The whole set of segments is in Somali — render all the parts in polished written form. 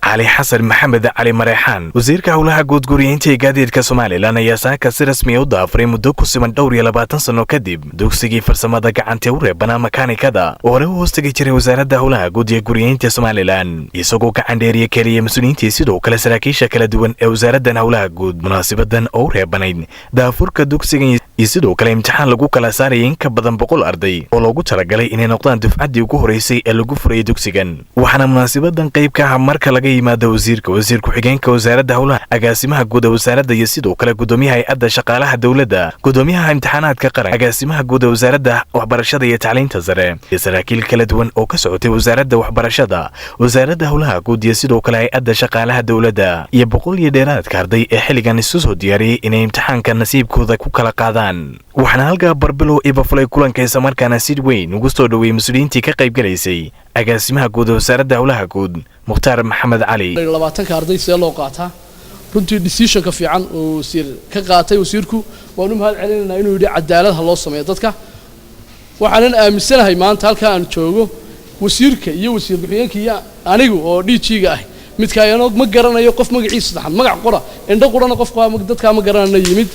Cali Xasan Maxamed Cali Mareexaan, wasiirka howlaha guud, guriyeynta ee gaadiidka Somalilan, ayaa saaka si rasmiya u daafuray muddo ku siman dhowr iyo 20 sano kadib dugsigii farsamada gacanta u reebanaa makaanikada oo hore u hoostagi jiray Wasaaradda Howlaha Guud ee Guriyeynta Somalilan, isagoo gacan dheeriya keliya mas-uuliyiintii, sidoo kale saraakiisha kala duwan ee wasaaraddan howlaha guud. Munaasibadan oo u reebanayd daafurka dugsigan iyo sidoo kale imtixaan lagu kala saarayay in ka badan 100 arday oo loogu talagalay inay noqdaan dufcaddii ugu horeysay ee lagu furayay dugsigan, waxaana munaasibadan qayb ka ah, marka laga yimaado wasiirka, wasiir ku-xigeenka wasaaradda howlaha, agaasimaha guud ee wasaaradda iyo sidoo kale gudoomiyaha hay-adda shaqaalaha dowladda, gudoomiyaha imtixaanaadka qaran, agaasimaha guud ee Wasaaradda Waxbarashada iyo Tacliinta Sare iyo saraakiil kala duwan oo ka socotay Wasaaradda Waxbarashada, Wasaaradda Howlaha Guud iyo sidoo kale hay-adda shaqaalaha dowladda, iyo 100 iyo dheeraadka arday ee xilligan isu soo diyaariyey inay imtixaanka nasiibkooda ku kala qaadaan. Waxaana halkaa barbilow ibafulay kulanka, islamarkaana si weyn ugu soo dhoweeyey mas-uuliyiintii ka qayb galaysay agaasimaha guud ee Wasaaradda Howlaha Guud, Mukhtaar Maxamed Cali. 20-ka arday sidee loo qaataa? Runtii decisionka fiican oo wasiir ka qaatay, wasiirku waan u mahad celinaynaa inuu yidhi cadaalad ha loo sameeyo dadka. Waxaanan aaminsanahay maanta halkaa aan joogo wasiirka iyo wasiir ku-xigeenka iyo anigu oo DG-ga ah midkaayano ma garanayo qof magaciisa saddexaad, magac qora, indho qurana qofka dadkaa ma garanana yimid.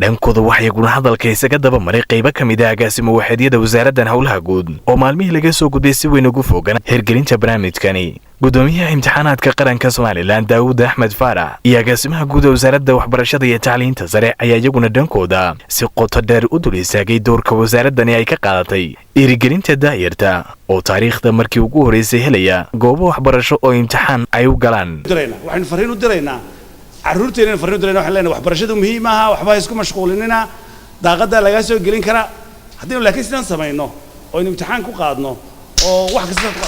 Dhankooda waxay guna hadalka isaga daba maray qaybo ka mid ah agaasimo waxeedyada wasaaraddan howlaha guud oo maalmihii laga soo gudbay si weyn ugu fogan hirgelinta barnaamijkani. Gudoomiyaha imtixaanaadka qaranka Somalilan, Daawud Axmed Faarax, iyo agaasimaha guud ee Wasaaradda Waxbarashada iyo Tacliinta Sare ayaa iyaguna dhankooda si qoto dheer u dul istaagay doorka wasaaraddani ay ka qaadatay dhiirigelinta daayarta oo taariikhda markii ugu horreysay helaya goobo waxbarasho oo imtixaan ay u galaan. Waxaynu farriin u diraynaa carruurteena, farriin u dirayna waxaan leenahay waxbarashadu muhiim aha, waxba ha isku mashquulinina, daaqaddaa lagaa soo gelin karaa. Haddaynu laakiin sidan samayno oo aynu imtixaan ku qaadno oo wax kasta,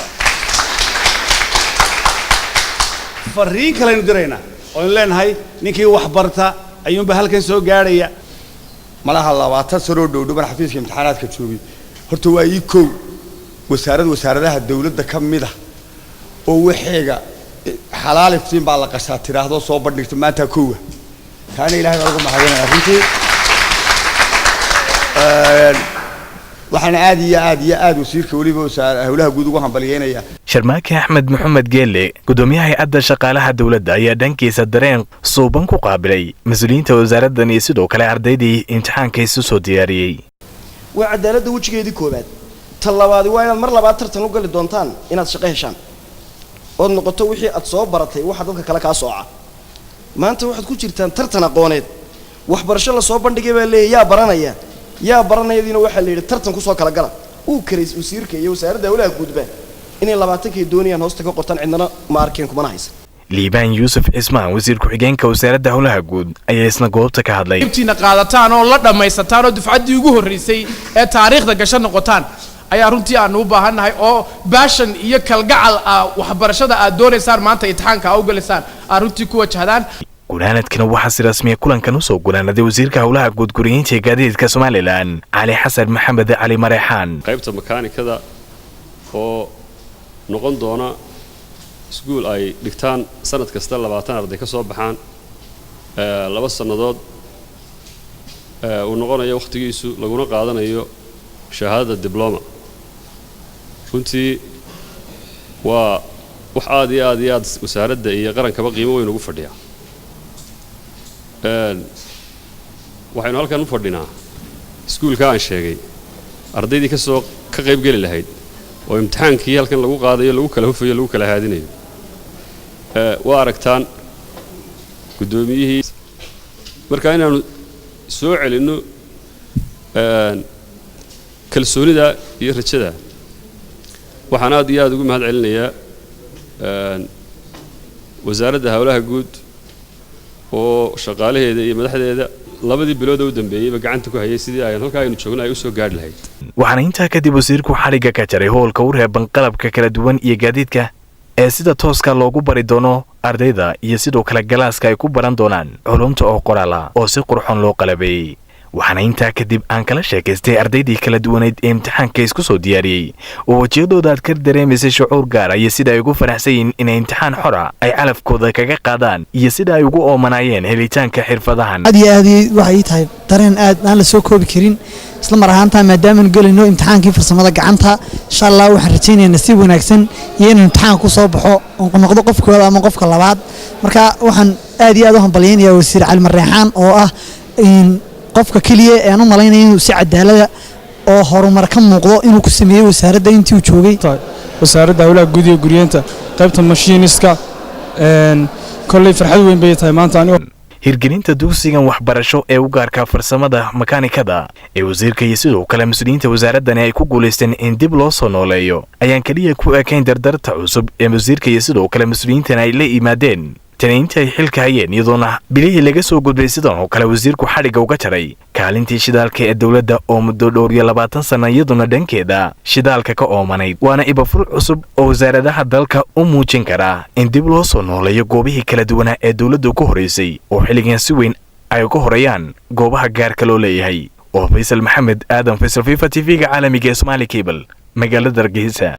farriin kalaynu diraynaa oo aynu leenahay ninkii wax barta ayuunba halkan soo gaadhaya. Malaha 20 sanoo dhowdhoban xafiiska imtixaanaadka joogay, horta waa ii kow wasaarad wasaaradaha dawladda ka mid ah oo waxeega xalaal iftiin baa la qashaa tidhaahdo soo bandhigto maanta koowa. Taana Ilahay baa uga mahadinaya. Runtii waxaana aad iyo aad iyo aad wasiirka weliba howlaha guud ugu hambalyeynaya. Sharmaake Axmed Maxamed Geelle, gudoomiyaha hay-adda shaqaalaha dowladda, ayaa dhankiisa dareen suuban ku qaabilay mas-uuliyiinta wasaaraddan iyo sidoo kale ardaydii imtixaanka isu soo diyaariyey. Waa cadaaladda wejigeedii koowaad. Ta labaadi waa inaad mar labaad tartan u gali doontaan inaad shaqo heshaan ood noqoto wixii aad soo baratay waxa dadka kale kaa sooca. Maanta waxaad ku jirtaan tartan aqooneed. Waxbarasho lasoo bandhigay baa leeyahy, yaa baranaya, yaa baranayadiina waxaa la yidhi tartan kusoo kala gala. Uu karays wasiirka iyo wasaaradda howlaha guudba inay 20-kay doonayaan hoosta ka qortaan, cidnana ma arkeen kumana haysan. Liibaan Yuusuf Cismaan, wasiir ku-xigeenka Wasaaradda Howlaha Guud, ayaa isna goobta ka hadlay. Ibtiina qaadataan oo la dhammaysataan oo dufcaddii ugu horreysay ee taariikhda gasho noqotaan ayaa runtii aanu u baahannahay, oo passion iyo kalgacal ah waxbarashada aad doonaysaan maanta imtixaanka aa u galaysaan aad runtii ku wajahdaan. Gunaanadkana waxaa si rasmiya kulankan usoo gunaanaday wasiirka howlaha guud, guriyeynta ee gaadiidka Somalilan, Cali Xasan Maxamed Cali Mareexaan. Qaybta makaanikada oo noqon doona iskuul ay dhigtaan sanad kasta 20 arday ka soo baxaan, 2 sannadood uu noqonayo wakhtigiisu, laguna qaadanayo shahaadada dibloma, runtii waa wax aad iyo aad iyo aad wasaaradda iyo qarankaba qiimo weyn ugu fadhiyaa. Waxaynu halkan u fadhinaa iskuulka aan sheegay ardaydii ka soo ka qayb geli lahayd oo imtixaankii halkan lagu qaadayo, lagu kala hufayo, lagu kala haadinayo. Waa aragtaan guddoomiyihii marka inaanu soo celinno kalsoonida iyo rajada. Waxaan aad iyo aad ugu mahad celinayaa Wasaaradda Howlaha Guud oo shaqaalaheeda iyo madaxdeeda labadii bilood oo u dambeeyeyba gacanta ku hayay sidii ayan halkaa aynu joogno ay u soo gaadhi lahayd. Waxaana intaa kadib wasiirku xadhigga ka jaray hoolka u reeban qalabka kala duwan iyo gaadiidka ee sida tooska loogu bari doono ardayda, iyo sidoo kale galaaska ay ku baran doonaan culumta oo qoraala oo si qurxoon loo qalabeeyey. Waxaana intaa kadib aan kala sheekaystay ardaydii kala duwaneyd ee imtixaanka isku soo diyaariyey, oo wejiyadooda aad ka dareemaysay shucuur gaara iyo sida ay ugu faraxsan yihiin inay imtixaan xora ay calafkooda kaga qaadaan iyo sida ay ugu oomanaayeen helitaanka xirfadahan. Aad iyo aad waxay ii tahay dareen aad aan la soo koobi karin, isla mar ahaantaa maadaamaan gelayno imtixaankii farsamada gacanta. Insha Allah waxaan rajaynayaa nasiib wanaagsan iyo inuu imtixaanka ku soo baxo oon noqdo qof koowaad ama qofka labaad. Marka waxaan aad iyo aad u hambalyaynayaa Wasiir Cali Mareexaan, oo ah qofka keliya ee aan u malaynaya inuu si cadaalada oo horumar ka muuqdo inuu ku sameeyey wasaaradda intii uu joogay. Wasaaradda Howlaha Guud iyo Guryeenta, qaybta mashiiniska, kolley farxad weyn bay tahay maanta anigoo Hirgelinta dugsigan waxbarasho ee u gaarka farsamada makaanikada ee wasiirka iyo sidoo kale mas-uuliyiinta wasaaraddani ay ku guulaysteen in dib loo soo nooleeyo ayaan keliya ku ekayn dardarta cusub ee wasiirka iyo sidoo kale mas-uuliyiintan ay la yimaadeen tani intii ay xilka hayeen, iyadoona bilihii laga soo gudbay sidan oo kale wasiirku xadhigga uga jaray kaalintii shidaalka ee dowladda oo muddo dhowr iyo 20 sanna iyaduna dhankeeda shidaalka ka oomanayd. Waana ibafur cusub oo wasaaradaha dalka u muujin karaa in dib loo soo nooleeyo goobihii kala duwanaa ee dowladdu ku horeysay, oo xilligan si weyn ay uga horeeyaan goobaha gaarka loo leeyahay. Oo Faysal Maxamed Aadan, Faysal FIFA, TV-ga caalamiga ee Somaali Cable, magaalada Hargeysa.